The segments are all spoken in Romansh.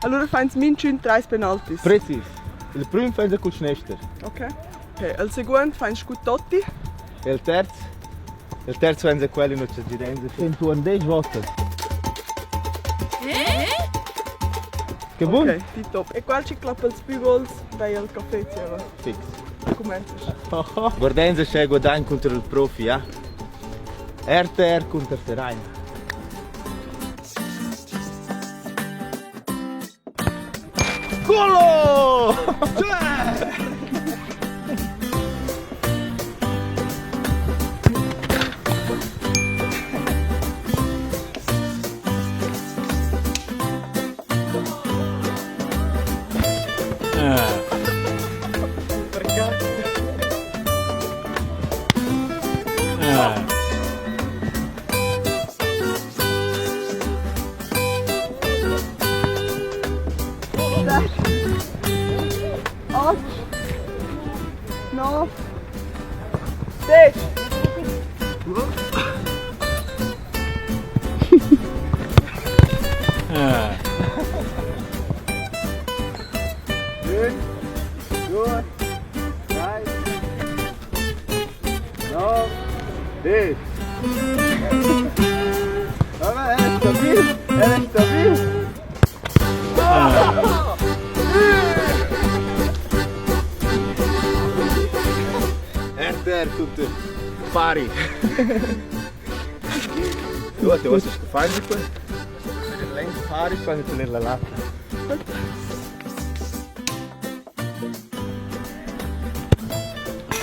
Allura fains minchün trais penaltis. Precis. Il prüm fains cul schnester. Ok. Okay, il seguond fains scu Totti. E il terz? Il terz fains quel in utscha gidenza. Intuorn desch votas. Che bun? Ok, ti top. E quel chi clappa ils pü gols vei al caffè zieva. Fix. Cumenzas. Guardenza sche guadagn cunter il profi, ja? RTR cunter Terrain. Culo! Acht, nov, desch. Ün, due, trais, nov, desch. Vabbè, è stabil, è stabil. RTR tutte pari. Tu te vuoi fare di qua? Pari quando tenere la latta.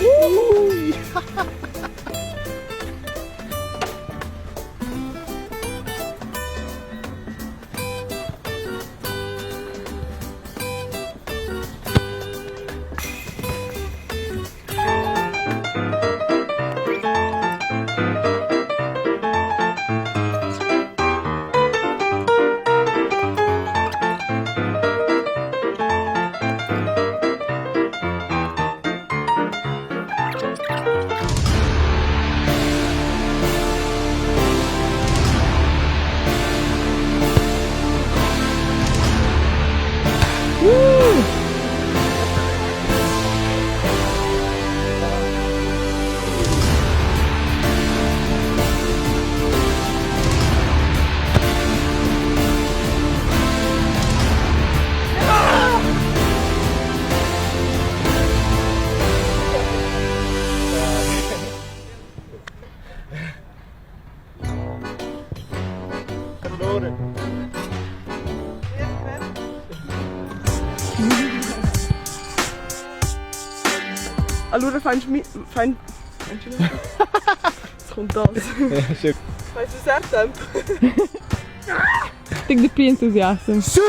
Ui! Allura fain fain Es kommt das. Weißt du sehr tempo? Dig de pli entusiasm. Sì!